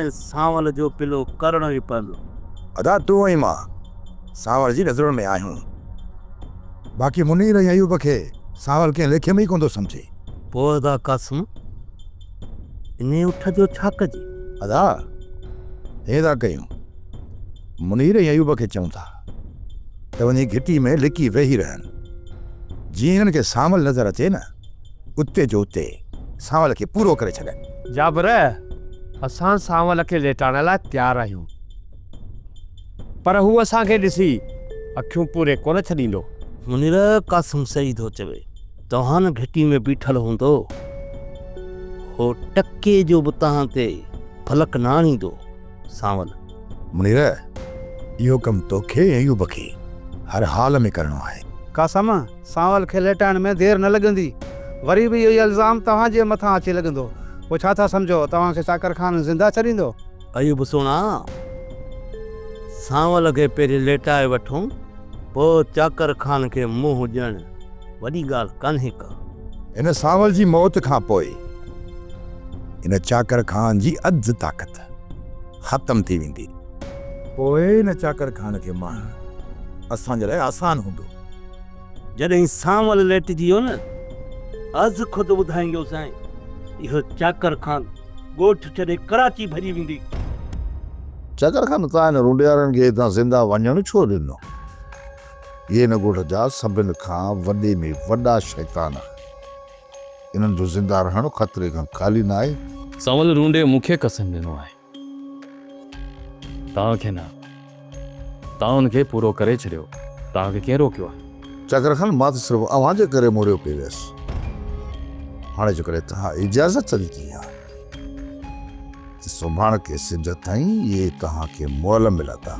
۽ سانول جو پلو ڪرڻو ئي پوندو. ادا تون ۽ مان سانول جي نظرن ۾ آهيون. باقي منير ۽ ايوب کي سانول ڪنهن ليکي ۾ ئي ڪونه ٿو سمجهي. پوء ادا قاسم، انهيء اٺ جو ڇا ڪجي؟ ادا، هيئن ٿا ڪيون، منير ۽ ايوب کي چئون ٿا ته وڃي گهٽي ۾ لڪي ويهي رهن. جيئن هنن کي سانول نظر اچي نه، اتي جو اتي سانول کي پورو ڪري ڇڏين. جابر، اسان سانول کي ليٽائڻ لاء تيار آهيون. پر هو اسان کي ڏسي اکيون پوري ڪونه ڇڏيندو. منير، قاسم صحيح ٿو چوي. توهان نه گهٽي ۾ بيٺل هوندو. هو ٽڪي جو به توهان تي فلڪ نه آڻيندو. سانول. منير، اهو ڪم توکي ۽ ايوب کي هر حال ۾ ڪرڻو آهي. قاسم، سانول کي ليٽائڻ ۾ دير نه لڳندي. وري به اهو ئي الزام توهان جي مٿان اچي لڳندو. پوء ڇا ٿا سمجهو، توهان کي چاڪر خان زنده ڇڏيندو؟ ايوب سهڻا، سانول کي پهرين ليٽائي وٺون، پوء چاڪر خان کي منهن ڏيڻ وڏي ڳالهه ڪانهي ڪا. هن سانول جي موت کان پوء هن چاڪر خان جي اڌ طاقت ختم ٿي ويندي. پوء هن چاڪر خان کي مارڻ اسان جي لاء آسان هوندو. جڏهن سانول ليٽجي ويو نه، از خود ٻڌائيندوسانء، اهو چاڪر خان ڳوٺ ڇڏي ڪراچي ڀڄي ويندي. چاڪر خان، توهان هن رونڊيارن کي هتان زنده وڃڻ ڇو ڏنو؟ اهي هن ڳوٺ جا سڀن کان وڏي ۾ وڏا شيطان آهن. انهن جو زنده رهڻ خطري کان خالي ناهي. سانول رونڊي مون کي قسم ڏنو آهي. توهان کي نه. توهان ان کي پورو ڪري ڇڏيو. توهان کي ڪنهن روڪيو آهي؟ چاڪر خان، مان ته صرف اوهان جي ڪري مڙيو پئي ويس. هاڻي جيڪڏهن توهان اجازت ڏني ها ته سڀاڻڪي سج تائين اهي توهان کي مئل ملندا.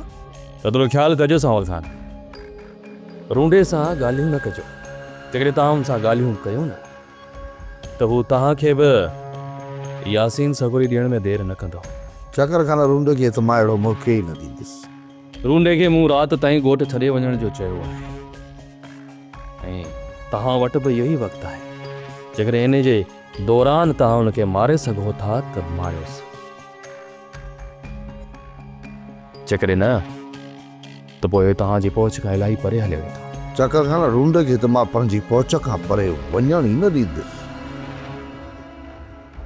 ته ٿورو خيال ڪجو سانول خان. رونڊي سان ڳالهيون نه ڪجو. جيڪڏهن توهان ان سان ڳالهيون ڪيون نه ته هو توهان کي به ياسين سڳوري ڏيڻ ۾ دير نه ڪندو. چاڪر خان، رونڊي کي ته مان اهڙو موقعو ئي نه ڏيندس. رونڊي کي مون رات تائين ڳوٺ ڇڏي وڃڻ جو چيو آهي ۽ توهان وٽ به اهو ئي وقت آهي. جيڪڏهن انهي جي دوران توهان ان کي ماري سگهو ٿا ته ماريوس. جيڪڏهن نه ته پوء توهان جي پهچ کان الاهي پري هليو ويندو. چاڪر خان، رونڊ کي ته مان پنهنجي پهچ کان پري وڃڻ ئي نه ڏيندس.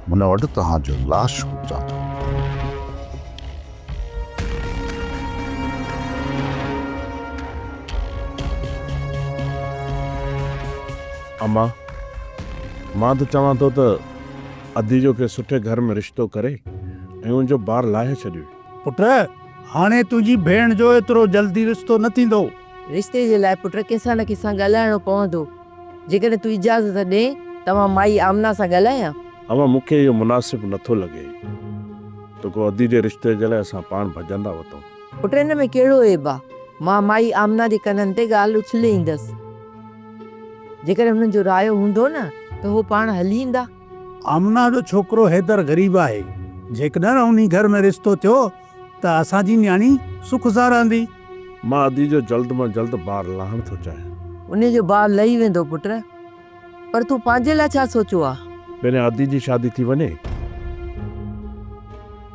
هن وٽ توهان جو لاش پهچاندو. امان، مان ته چوان ٿو ته ادي جو ڪنهن سٺي گهر ۾ رشتو ڪري ۽ ان جو بار لاهي ڇڏيو. پٽ، هاڻي تنهنجي ڀيڻ جو ايترو جلدي رشتو نه ٿيندو. رشتي جي لاء پٽ ڪنهن سان نه ڪنهن سان ڳالهائڻو پوندو. جيڪڏهن تون اجازت ڏين ته مان مائي آمنه سان ڳالهايان؟ امان، مون کي اهو مناسب نه ٿو لڳي ته ڪو ادي جي رشتي جي لاء اسان پاڻ ڀڄندا وتون. پٽ، ان ۾ ڪهڙو عيب آ؟ مان مائي آمنه جي ڪنن تي ڳالهه اڇلي ايندس. جيڪڏهن هنن جو رايو هوندو نه ته هو پاڻ هلي ايندا. آمنه جو ڇوڪرو حيدر غريب آهي، جيڪڏهن انهي گهر ۾ رشتو ٿيو ته اسان جي نياڻي سک سان رهندي. مان ادي جو جلد مان جلد بار لاهڻ ٿو چاهيان. انهي جو بار لهي ويندو پٽ، پر تون پنهنجي لاء ڇا سوچيو آ؟ پهريان ادي جي شادي ٿي وڃي،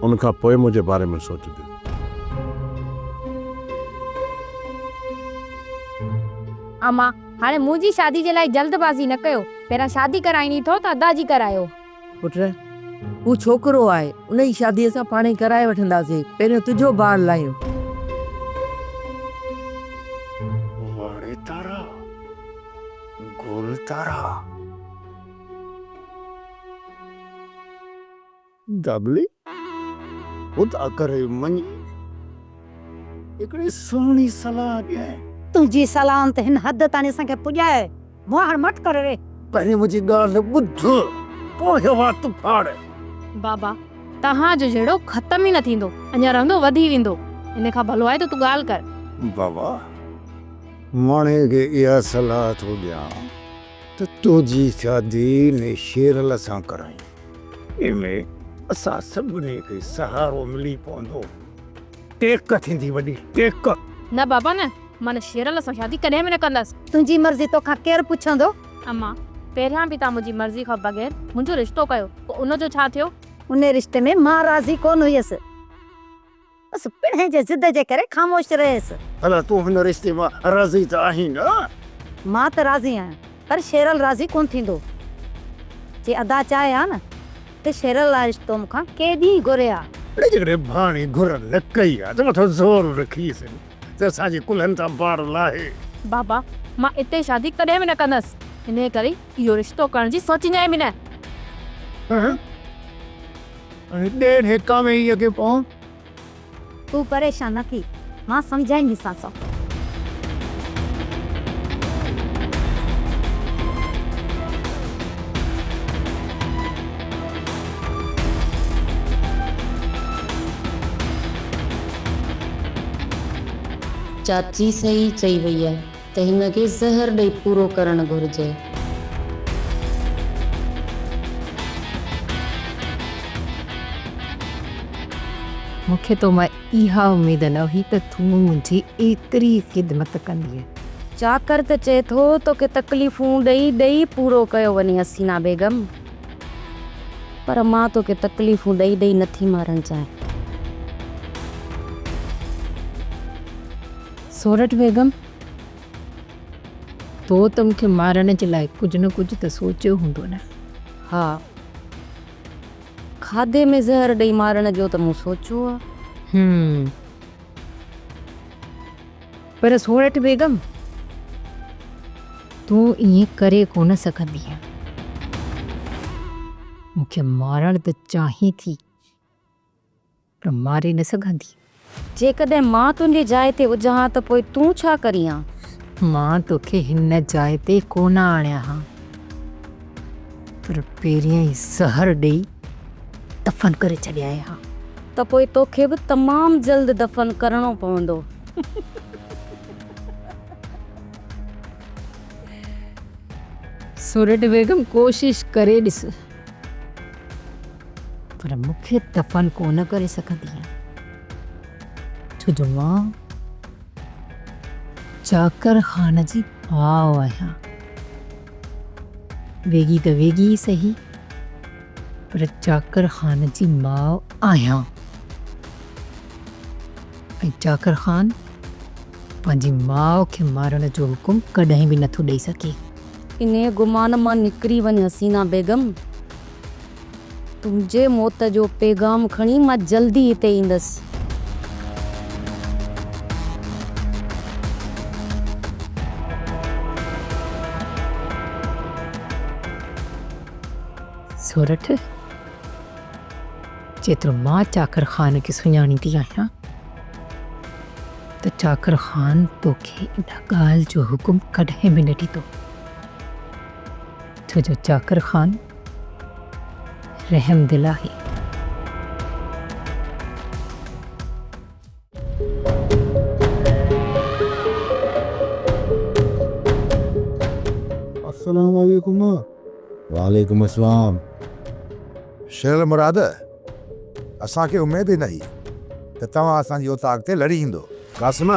ان کان پوء منهنجي باري ۾ سوچجو. امان، هاڻي منهنجي شادي جي لاء جلد بازي نه ڪيو. پهريان شادي ڪرائڻي اٿو ته ادا جي ڪرايو. پٽ، هو ڇوڪرو آهي، ان جي شادي اسان پاڻهي ڪرائي وٺنداسين. پهريون تنهنجو بار لاهيون. واڙي تارا، گول تارا. دٻلي، خدا ڪري مڃي، هڪڙي سهڻي صلاح ڏيانء. تنهنجي صلاحن ته هن حد تائين اسان کي پڄائي. واهڻ مٽ ڪر ري. پهرين منهنجي ڳالهه ٻڌ، پوء وات ڦاڙ. بابا، توهان جو جهيڙو ختم ئي نه ٿيندو، اڃا رهندو وڌي ويندو. ان کان ڀلو آهي ته تون ڳالهه ڪر. بابا، ماڻهي کي اها صلاح ٿو ڏيان ته تنهنجي شادي ني شيرل سان ڪرايون. ان ۾ اسان سڀني کي سهارو ملي پوندو. ٽيڪ ٿيندي وڏي ٽيڪ. نه بابا نه، مان شيرل سان شادي ڪڏهن به نه ڪندس. تنهنجي مرضي توکان ڪير پڇندو؟ امان، پهريان به توهان منهنجي مرضي کان بغير منهنجو رشتو ڪيو، پوء ان جو ڇا ٿيو؟ ان رشتي ۾ مان راضي ڪونه هيس. بس پڻهين جي ضد جي ڪري خاموش رهيس. ڀلا تون هن رشتي مان راضي ته آهين نه؟ مان ته راضي آهيان پر شيرل راضي ڪونه ٿيندو. جي ادا چاهي ها نه ته شيرل لاء رشتو مون کان ڪيڏي گهري ها. اڙي جيڪڏهن ڀاڻي گهر نه ڪئي ها ته مٿو زور رکيس ته اسان جي ڪلهن تان بار لاهي. بابا مان اتي شادي ڪڏهن به نه ڪندس. انهيء ڪري اهو رشتو ڪرڻ جي سوچيندين به نه. ۽ ڏيڻ هيڪاويهيء کي پئون. تون پريشان نه ٿي، مان سمجهائينديسانس. چاچي صحيح چئي وئي آهي ته هن کي زهر ڏئي پورو ڪرڻ گهرجي. مون کي تو مان اها اميد نه هئي ته تون منهنجي ايتري خدمت ڪندينء. چاڪر ته چئي ٿو توکي تڪليفون ڏئي ڏئي پورو ڪيو وڃي حسينا بيگم پر مان توکي تڪليفون ڏئي ڏئي نٿي مارڻ چاهيان. سورٺ بيگم! تو ته مون کي مارڻ جي لاء ڪجهه نه ڪجهه ته سوچيو هوندو نه؟ ها. کاڌي ۾ زهر ڏئي مارڻ جو ته مون سوچيو آ. هم. پر سورٺ بيگم، تون ائين ڪري ڪونه سگهندينء. مون کي مارڻ ته چاهين ٿي. پر ماري نه سگهندي. جيڪڏهن مان تنهنجي جاء تي هجان ها ته پوء تون ڇا ڪرين ها؟ مان توکي هن جاء تي ڪونه آڻيان ها، پر پهريائين زهر ڏيئي دفن ڪري ڇڏيانء ها. ته پوء توکي به تمام جلد دفن ڪرڻو پوندو. سورٺ بيگم ڪوشش ڪري ڏس. پر مون کي دفن ڪونه ڪري سگهندينء، ڇو جو مان چاڪر خان جي ماء آهيان. ويڳي ته ويڳي ئي سهي، پر چاڪر خان جي ماء آهيان ۽ چاڪر خان پنهنجي ماء کي مارڻ جو حڪم ڪڏهن به نٿو ڏئي سگهي. انهيء گمان مان نڪري وڃ حسينا بيگم. تنهنجي موت جو پيغام کڻي مان جلدي هتي ايندس. سورٺ، جيترو مان چاڪر خان کي سڃاڻيندي آهيان ته چاڪر خان توکي ان ڳالهه جو حڪم ڪڏهن به نه ڏيندو. ڇو جو چاڪر خان رحم دل آهي. السلام عليڪم. وعليڪم السلام. شير مراد، اسان کي اميد ئي نه هئي ته توهان اسان جي اوطاق تي لڙي ايندو. قاسم،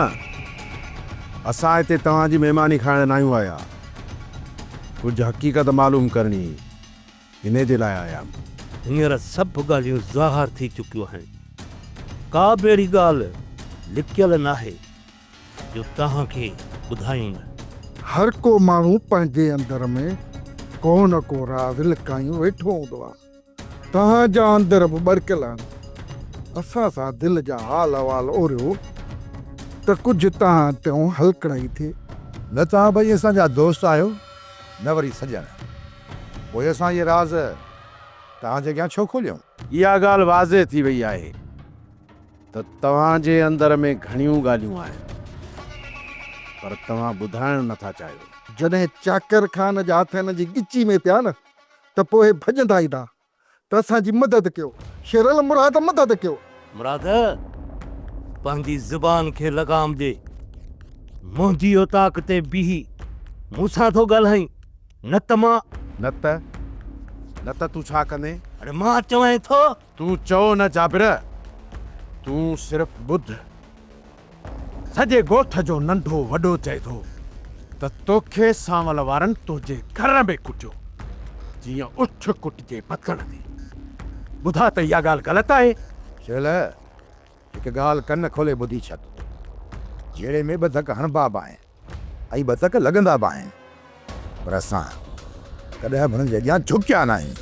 اسان هتي توهان جي مهماني کائڻ ناهيون آيا. ڪجهه حقيقت معلوم ڪرڻي هئي، انهي جي لاء آيا. هينئر سڀ ڳالهيون ظاهر ٿي چڪيون آهن. ڪا به اهڙي ڳالهه لڪيل ناهي جو توهان کي ٻڌايون نه. هر ڪو ماڻهو پنهنجي اندر ۾ ڪو نه ڪو راز لڪايون ويٺو هوندو آهي. توهان جا اندر به ٻرڪيل آهن. اسان سان دل جا حال احوال اوريو ته ڪجهه توهان تيون هلڪڙائي ٿئي. نه توهان ٻئي اسان جا دوست آهيو نه وري سڄڻ. پوء اسان اهي راز توهان جي اڳيان ڇو کوليون؟ اها ڳالهه واضح ٿي وئي آهي ته توهان جي اندر ۾ گهڻيون ڳالهيون آهن پر توهان ٻڌائڻ نٿا چاهيو. جڏهن چاڪر خان جا هٿ هن جي ڳچي ۾ پيا نه ته پوء هي ڀڄندا ايندا ته اسان جي مدد ڪيو، شيرل مراد مدد ڪيو. مراد، پنهنجي زبان کي لغام ڏي. منهنجي اوطاق تي بيهي مون سان ٿو ڳالهائين، نه ته مان. نه ته؟ نه ته تون ڇا ڪندين؟ اڙي مان چوانء ٿو. تون چئو نه جابر، تون صرف ٻڌ. سڄي ڳوٺ جو ننڍو وڏو چئي ٿو ته توکي سانول وارن تنهنجي گهر ۾ ڪٽيو، جيئن اٺ ڪٽجي پتڻ تي. ٻڌاء ته اها ڳالهه غلط آهي؟ شيل، هڪ ڳالهه ڪن کولي ٻڌي ڇڏ. جهيڙي ۾ ٻه ڌڪ هڻبا به آهن ۽ ٻه ڌڪ لڳندا به آهن. پر اسان ڪڏهن به هنن جي اڳيان جهڪيا ناهيون.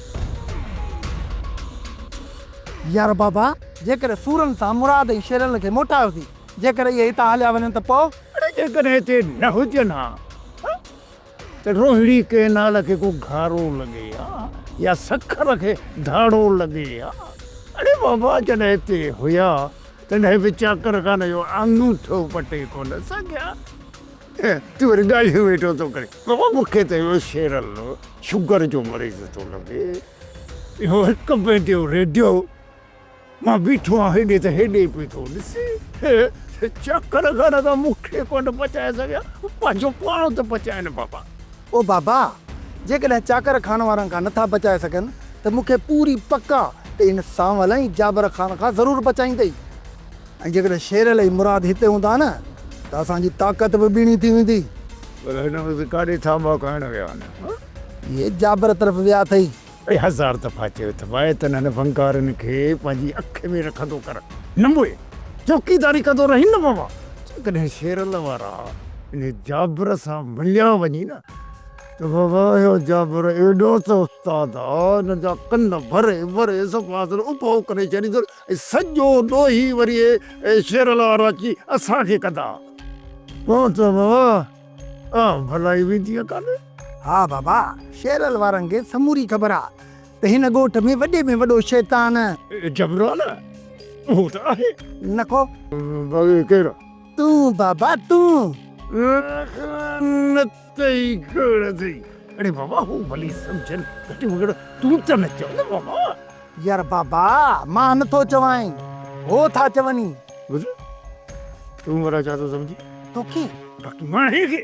يار بابا، جيڪڏهن سورن سان مراد ۽ شيرل کي موٽايوسين، جيڪڏهن اهي هتان هليا وڃن ته پوء؟ اڙي جيڪڏهن هتي نه هجن ها ته روهڙي ڪئنال کي ڪو گهارو لڳي ها يا سکر کي ڌاڙو لڳي ها. اڙي بابا جڏهن هتي هيا تڏهن به چاڪر خان جو آڱوٺو پٽي ڪونه سگهيا. تون وري ڳالهيون ويٺو ٿو ڪرين. بابا مون کي ته اهو شيرل شگر جو مريض ٿو لڳي. اهو هڪ پنهنجو ريڊيو مان بيٺو آهيان هيڏي ته هيڏي پئي ٿو ڏسي. چڪر کان ته مون کي ڪونه بچائي سگهيا، پنهنجو پاڻ ته بچائين بابا. او بابا، جيڪڏهن چاڪر خان وارن کان نٿا بچائي سگهن ته مون کي پوري پڪ آ ته ان سانول ۽ جابر خان کان ضرور بچائيندئي. ۽ جيڪڏهن شيرل ۽ مراد هتي هوندا نه ته اسان جي طاقت به ٻيڻي ٿي ويندي. پر هن وقت ڪاڏي ٿانڀا کائڻ ويا آهن؟ اهي جابر طرف ويا اٿئي. اڙي هزار دفعا چيو اٿمانء ته انهن ونگارن کي پنهنجي اک ۾ رکندو ڪر. نه موئي، چوڪيداري ڪندو رهين نه بابا. جيڪڏهن شيرل وارا انهي جابر سان مليا وڃي نه ته بابا اهو جابر ايڏو ته استاد آ، ان جا ڪن ڀري ڀري صفا اصل اڀو ڪري ڇڏيندو ۽ سڄو ڏوهي وري اهي شيرل وارا اچي اسان کي ڪندا. پوء ته بابا اها ڀلائي ويندي ڪانه. ها بابا، شيرل وارن کي سموري خبر آ ته هن ڳوٺ ۾ وڏي ۾ وڏو شيطان. جبرو آ نه، اهو ته آهي. نه ڪو. باقي ڪير آ؟ تون بابا تون. لعنت ئي گهڙ اٿئي. اڙي بابا هو ڀلي سمجهن گهٽ ۾ گهٽ تون ته نه چئو نه بابا. يار بابا مان نه ٿو چوانء هو ٿا چوني. ٻڌ تون ورا ڇا ٿو سمجهين. توکي. باقي ماڻهي کي.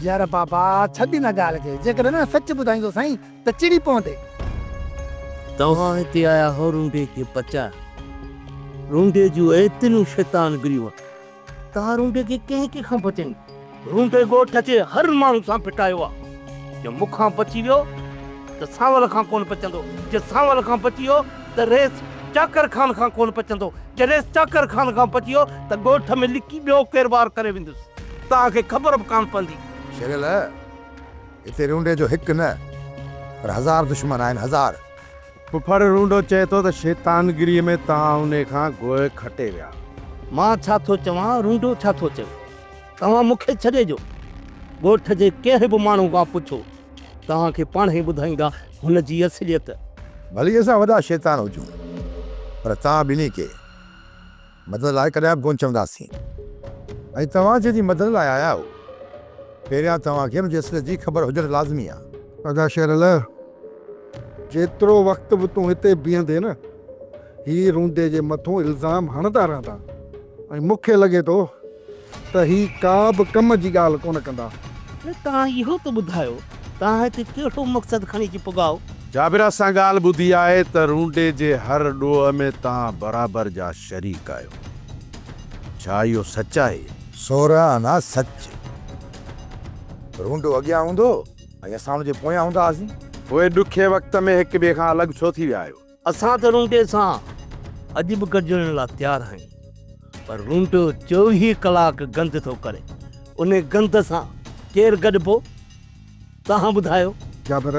يار بابا ڇڏ ان ڳالهه کي جيڪڏهن نه سچ ٻڌائيندو سائين ته چڙي پوندي. توهان هتي آيا هو رونڊي کي بچائڻ. رونڊي جون ايتريون شيطان گريون توهان رونڊي کي ڪنهن ڪنهن کان بچائين. رونڊي ڳوٺ جي هر ماڻهو سان ڦٽايو آ. جي مون کان بچي ويو ته سانول کان ڪونه بچندو، جي سانول کان بچي ويو ته رئيس چاڪر خان کان ڪونه بچندو، جي رئيس چاڪر خان کان بچي ويو ته ڳوٺ ۾ لڪي ٻيو ڪيروار ڪري ويندس. توهان کي خبر به ڪانه پوندي. شيرل، هتي رونڊي جو هڪ نه پر هزار دشمن آهن، هزار. ڦڦڙ رونڊو چئي ٿو ته شيطانگريء ۾ توهان انهي کان گوء کٽي ويا. مان ڇا ٿو چوان، رونڊو ڇا ٿو چوي. توهان مون کي ڇڏي جو ڳوٺ جي ڪنهن به ماڻهو کان پڇو، توهان کي پاڻهي ٻڌائيندا هن جي اصليت. ڀلي اسان وڏا شيطان هجون، پر توهان ٻنهي کي مدد لاء ڪڏهن به ڪونه چونداسين. ۽ توهان جنهن جي مدد لاء آيا آهيو، پهريان توهان کي ان جي اصليت جي خبر هجڻ لازمي آهي. ادا شيرل، جيترو وقت به تون هتي بيهندين نه، هي رونڊي جي مٿون الزام هڻندا رهندا ۽ مون کي لڳي ٿو ته هي ڪا به ڪم جي ڳالهه ڪونه ڪندا. نه توهان اهو ته ٻڌايو توهان هتي ڪهڙو مقصد کڻي اچي پڳا آهيو؟ جابر اسان ڳالهه ٻڌي آهي ته رونڊي جي هر ڏوهه ۾ توهان برابر جا شريڪ آهيو. ڇا اهو سچ آهي؟ سورهن آنا سچ. رونڊو اڳيان هوندو ۽ اسان ان جي پويان هوندا هئاسين. پوء ڏکي وقت ۾ هڪ ٻئي کان الڳ ڇو ٿي ويا آهيو؟ اسان ته رونڊي سان اڄ به گڏجڻ لاء تيار آهيون پر رونڊو 24 ڪلاڪ گند ٿو ڪري، انهي گند سان ڪير گڏبو؟ توهان ٻڌايو؟ جابر،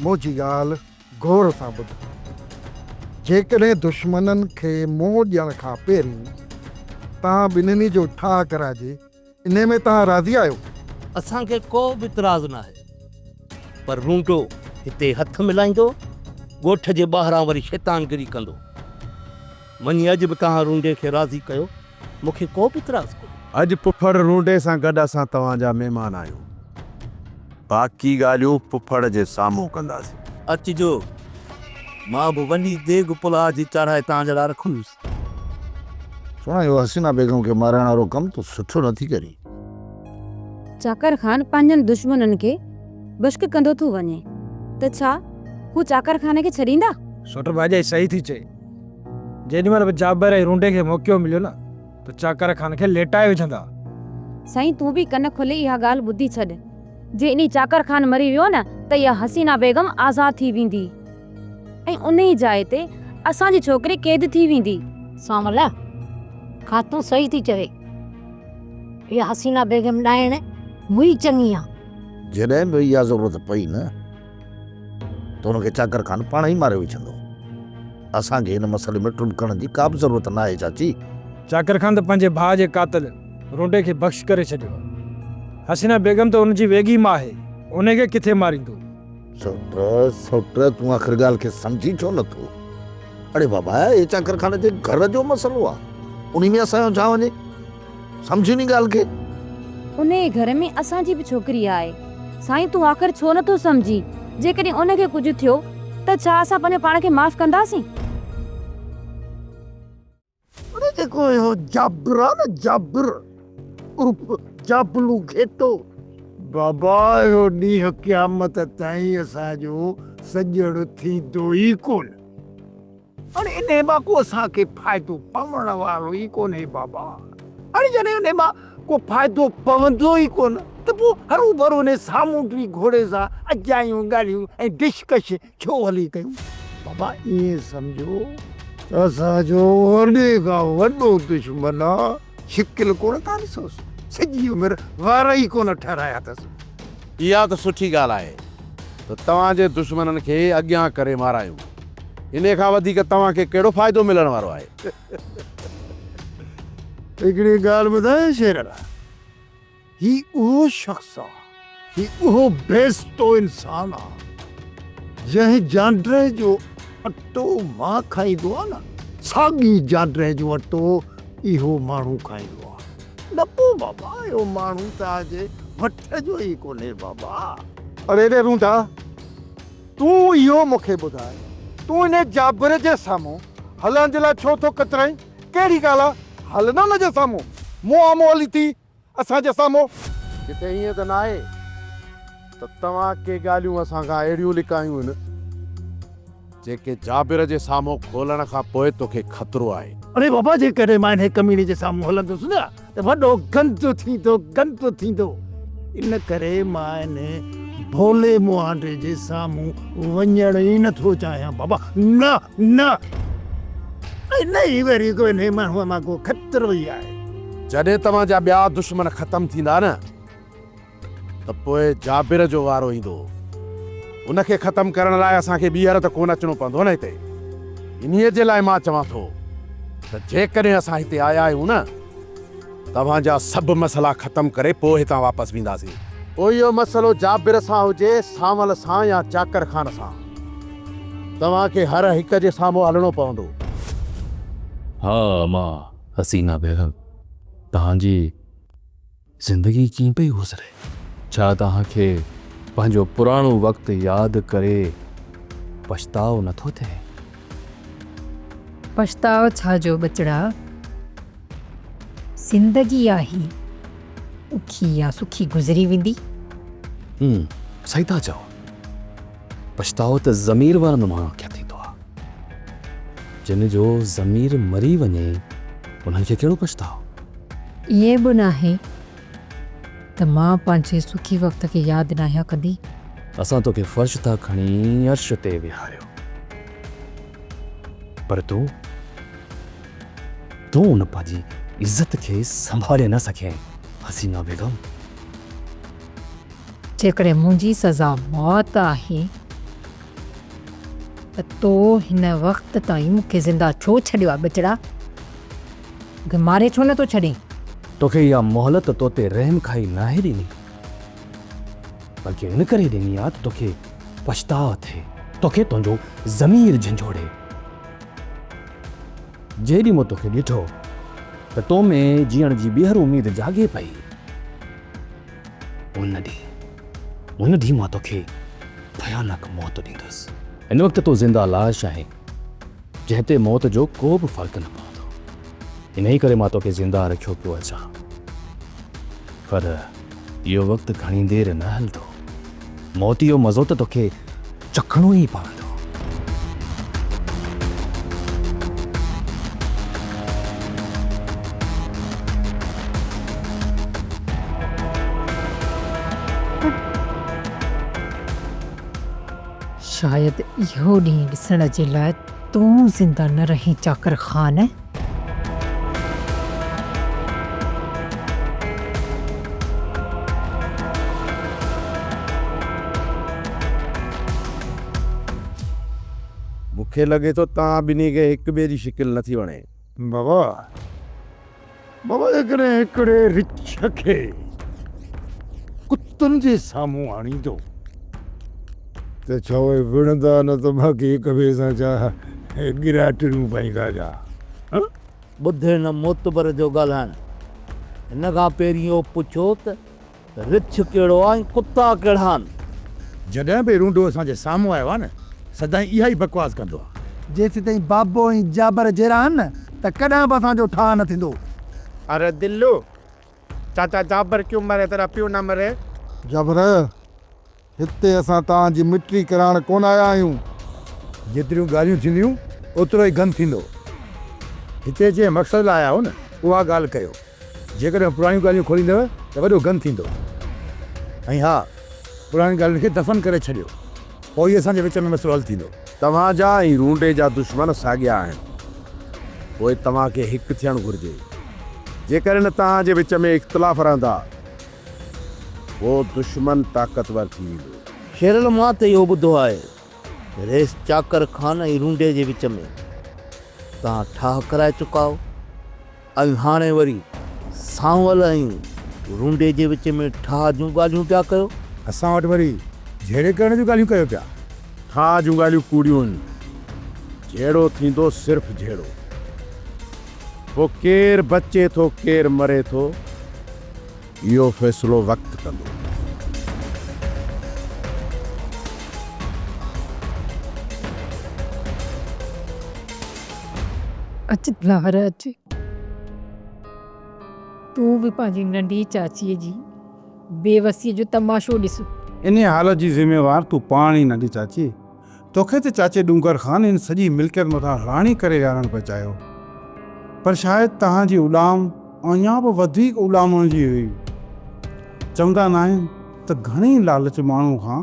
منهنجي ڳالهه غور سان ٻڌ. جيڪڏهن دشمنن کي منهن ڏيڻ کان پهرين توهان ٻنهي جو ٺاهه ڪرائجي انهي ۾ توهان راضي آهيو؟ اسان کي ڪو به اعتراض ناهي پر رونڊو هتي هٿ ملائيندو، ڳوٺ جي ٻاهران وري شيطانگري ڪندو. وڃي اڄ به توهان رونڊي کي راضي ڪيو، مون کي ڪو به اعتراض ڪونهي. اڄ پڦڙ رونڊي سان گڏ اسان توهان جا مهمان آهيون. باقي ڳالهيون پڦڙ جي سامهون ڪنداسين. اچجو، مان به وڃي ديڳ پلاء جي چاڙهائي توهان جي لاء رکندس. سهڻا اهو حسينا بيگم کي مارائڻ وارو ڪم تون سٺو نه ٿي ڪرين. چاڪر خان پنهنجن دشمنن کي بشڪ ڪندو ٿو وڃي ته ڇا هو چاڪر خان کي ڇڏيندا؟ سوٽ ڀاڄائي صحيح ٿي چئي. جيڏي مهل به جابر ۽ رونڊي کي موقعو مليو نه ته چاڪر خان کي ليٽائي وجهندا. سائين تون به ڪن کولي اها ڳالهه ٻڌي ڇڏ. جي انهي چاڪر خان مري ويو نه ته اها حسينا بيگم آزاد ٿي ويندي. ۽ انهي جاء تي اسان جي ڇوڪري قيد ٿي ويندي. سانول، خاتون صحيح ٿي چوي. اها حسينا بيگم ڏائڻ مئي چڱي آ. جڏهن به اها ضرورت پئي نه ته ان کي چاڪر خان پاڻ ئي ماري وجهندو. اسان کي ان مسئلي ۾ ٽٻڪڻ جي ڪا به ضرورت ناهي چاچي. چاڪر خان ته پنهنجي ڀاء جي قاتل رونڊي کي بخش ڪري ڇڏيو آهي. حسينا بيگم ته ان جي ويڳي ماء آهي، ان کي ڪٿي ماريندو؟ سوٽ، سوٽ، تون آخر ڳالهه کي سمجهين ڇو نٿو؟ اڙي بابا، هي چاڪر خان جي گهر جو مسئلو آ، انهي ۾ اسان جو ڇا وڃي؟ سمجهه انهي ڳالهه کي. انهيء گهر ۾ اسان جي به ڇوڪري آهي. سائين تون آخر ڇو نٿو سمجهين؟ جيڪڏهن ان کي ڪجهه ٿيو ته ڇا اسان پنهنجو پاڻ کي معاف ڪنداسين؟ اڙي جيڪو اهو جابر آ نه جابر عرف جابلو گهيٽو. بابا اهو ڏينهن قيامت تائين اسان جو سڄڻ ٿيندو ئي ڪونه. هاڻي انهي مان ڪو اسان کي فائدو پوڻ وارو ئي ڪونهي بابا. هاڻي جڏهن انهي مان ڪو فائدو پوندو ئي ڪونه ته پوء هروڀرو انهي سامونڊي گهوڙي سان اجايون ڳالهيون ۽ ڊشڪش ڇو هلي ڪيون؟ بابا ائين سمجهو ته اسان جو وڏي کان وڏو دشمن آ، شڪل ڪونه ٿا ڏسوس، سڄي عمر وار ئي ڪونه ٺهرايا اٿس. اها ته سٺي ڳالهه آهي ته توهان جي دشمنن کي اڳيان ڪري مارايون. انهيء کان وڌيڪ توهان کي ڪهڙو فائدو ملڻ وارو آهي؟ هڪڙي ڳالهه ٻڌايان شيرل، هي اهو شخص آ، هي اهو بيستو انسان آ، جنهن جانڊري جو اٽو مان کائيندو آ نه، ساڳي جانڊري جو اٽو اهو ماڻهو کائيندو آ. نه پو بابا، اهو ماڻهو توهان جي وٺ جو ئي ڪونهي بابا. اڙي ري رونڊا، تون اهو مون کي ٻڌاء، تون انهي جابر جي سامهون هلڻ جي لاء ڇو ٿو ڪترائين؟ ڪهڙي ڳالهه آ؟ هل نه ان جي سامهون، منهن آمهون هلي ٿي. اسان جي سامهون. ڪٿي ائين ته ناهي ته توهان ڪي ڳالهيون اسان کان اهڙيون لڪايون آهن، جيڪي جابر جي سامهون کولڻ کان پوء توکي خطرو آهي. اڙي بابا جيڪڏهن مان انهي ڪميڻي جي سامهون هلندس نه ته وڏو گند ٿيندو، گند ٿيندو. ان ڪري مان انهي ڀولي مهانڊي جي سامهون وڃڻ ئي نه ٿو چاهيان بابا، نه نه. ۽ نه ئي وري ڪو انهي ماڻهوء مان ڪو خطرو ئي آهي. جڏهن توهان جا ٻيا دشمن ختم ٿيندا نه ته پوء جابر جو وارو ايندو. ان کي ختم ڪرڻ لاء اسان کي ٻيهر ته ڪونه اچڻو پوندو نه هتي. انهيء جي لاء مان چوان ٿو ته جيڪڏهن اسان هتي آيا آهيون نه، توهان جا سڀ مسئلا ختم ڪري پوء هتان واپس وينداسين. پوء اهو مسئلو جابر سان هجي، سانول سان يا چاڪر خان سان، توهان کي هر هڪ جي سامهون هلڻو پوندو. ها امان حسينه بيگم، توهان جي زندگي ڪيئن پئي گذري؟ ڇا توهان کي پنهنجو پراڻو وقت ياد ڪري پڇتاء نٿو ٿئي؟ پڇتاء ڇا جو ٻچڙا، زندگي آهي، ڏکي يا سکي گذري ويندي. هم، صحيح ٿا چئو. پڇتاء ته ضمير وارن ماڻهن کي ٿيندو آهي. جن جو ضمير مري وڃي، انهن کي ڪهڙو پڇتاء؟ ائين به ناهي ته مان پنهنجي سکي وقت کي ياد ناهيان ڪندي. اسان توکي فرش تان کڻي عرش تي ويهاريو. پر تون، تون ان پنهنجي عزت کي سنڀالي نه سگهين حسينه بيگم. جيڪڏهن منهنجي سزا موت آهي ته تو هن وقت تائين مون کي زنده ڇو ڇڏيو آهي ٻچڙا؟ مون کي ماري ڇو نه ٿو ڇڏين؟ توکي اها مهلت توتي رحم کائي ناهي ڏني. بلڪه ان ڪري ڏني آ ته توکي پڇتاء ٿئي، توکي تنهنجو ضمير جهنجهوڙي. جنهن ڏينهن مون توکي ڏٺو ته تو ۾ جيئڻ جي ٻيهر اميد جاڳي پئي، ان ڏينهن، ان ڏينهن مان توکي ڀيانڪ موت ڏيندس. هن وقت تون زنده لاش آهين، جنهن تي موت جو ڪو به فرق نه پوندو. انهيء ڪري مان توکي زنده رکيو پيو اچان. پر اهو وقت گهڻي دير نه هلندو. موت جو مزو ته توکي چکڻو ئي پوندو. شايد اهو ڏينهن ڏسڻ جي لاء تون زنده نه رهين چاڪر خان. کي لڳي ٿو توهان ٻنهي کي هڪ ٻئي جي شڪل نٿي وڻي. بابا، بابا جيڪڏهن هڪڙي رڇ کي ڪتن جي سامهون آڻيندو ته ڇا اهي وڙهندا نه ته باقي هڪ ٻئي سان ڇا ڳراٽڙيون پائيندا ڇا؟ ٻڌ هن معتبر جو ڳالهائڻ. هن کان پهرين اهو پڇو ته رڇ ڪهڙو آ ۽ ڪتا ڪهڙا آهن. جڏهن به رونڊو اسان جي سامهون آيو آ نه سدائين اها ئي بڪواس ڪندو آ. جيسيتائين بابو ۽ جابر جيئرا آهن نه ته ڪڏهن به اسان جو ٺاهه نه ٿيندو. اري دلو، چاچا جابر ڪيون مري تيرا پيو نه مري. جابر، هتي اسان توهان جي مٽي ڪرائڻ ڪونه آيا آهيون. جيتريون ڳالهيون ٿينديون اوترو ئي گند ٿيندو. هتي جنهن مقصد لاء آيا آهيو نه اها ڳالهه ڪيو. جيڪڏهن پراڻيون ڳالهيون کوليندؤ ته وڏو گند ٿيندو. ۽ ها، پراڻين ڳالهين کي دفن ڪري ڇڏيو، پوء ئي اسان جي وچ ۾ مسئلو حل ٿيندو. توهان جا ۽ رونڊي جا دشمن ساڳيا آهن، پوء توهان کي هڪ ٿيڻ گهرجي. جيڪڏهن توهان جي وچ ۾ اختلاف رهندا، پوء دشمن طاقتور ٿي ويندو. شيرل مان ته اهو ٻڌو آهي رئيس چاڪر خان ۽ رونڊي جي وچ ۾ توهان ٺاهه ڪرائي چڪا آهو. ۽ هاڻي وري سانول ۽ رونڊي جي وچ ۾ ٺاهه جون ڳالهيون پيا ڪيو. اسان وٽ وري جهيڙي ڪرڻ جون ڳالهيون ڪيو پيا. ٺاهه جون ڳالهيون ڪوڙيون آهن. جهيڙو ٿيندو صرف جهيڙو. پوء ڪير بچي ٿو ڪير مري ٿو اهو فيصلو وقت ڪندو. اچ دلاور اچ. تون به پنهنجي ننڍي چاچيء جي بيوسيء جو تماشو ڏس. انهيء حالت جي ذميوار تون پاڻ ئي ننڍي چاچي. توکي ته چاچي ڏونگر خان هن سڄي ملڪيت مٿان راڻي ڪري ويهارڻ پئي چاهيو. پر شايد توهان جي اڏام اڃا به وڌيڪ اڏامڻ جي هئي. چوندا ناهن ته گهڻي لالچ ماڻهوء کان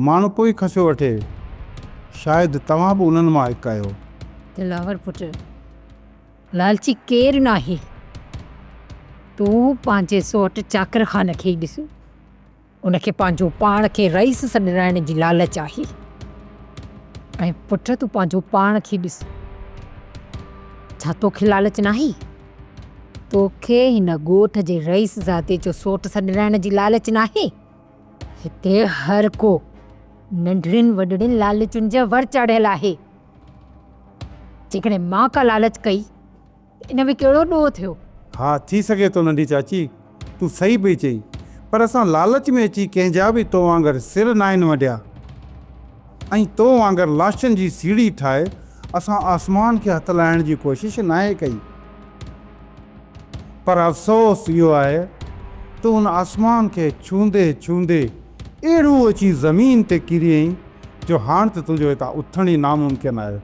ماڻهپو ئي کسيو وٺي. شايد توهان به انهن مان هڪ آهيو. دلاور پٽ، لالچي ڪير ناهي. تون پنهنجي سئوٽ چاڪر خان کي ئي ڏس. ان کي پنهنجو پاڻ کي رئيس سڏرائڻ جي لالچ آهي. ۽ پٽ تون پنهنجو پاڻ کي ڏس. ڇا توکي لالچ ناهي؟ توکي هن ڳوٺ جي رئيس زادي جو سئوٽ سڏرائڻ جي لالچ ناهي؟ هتي هر ڪو ننڍڙين وڏڙين لالچن جي ور چاڙهيل آهي. جيڪڏهن مان ڪا لالچ ڪئي ته ان ۾ ڪهڙو ڏوهه ٿيو؟ ها ٿي سگهي ٿو ننڍي چاچي، تون صحيح پئي چئين، پر اسان لالچ ۾ اچي ڪنهن جا به تو وانگر سر ناهن وڍيا ۽ تو وانگر لاشن جي سيڙهي ٺاهي اسان آسمان کي هٿ لائڻ جي ڪوشش ناهي ڪئي. پر افسوس اهو آهي ته ان آسمان کي ڇهندي ڇهندي اهڙو اچي زمين تي ڪريئين جو هاڻ ته تنهنجو هتان اٿڻ ئي ناممڪن آهي.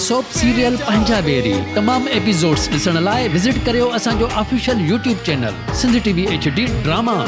سوپ سيريل پنهنجا ويري تمام ايپيسوڊس ڏسڻ لاء وزٽ ڪريو اسان جو official YouTube channel Sindh T V H D drama.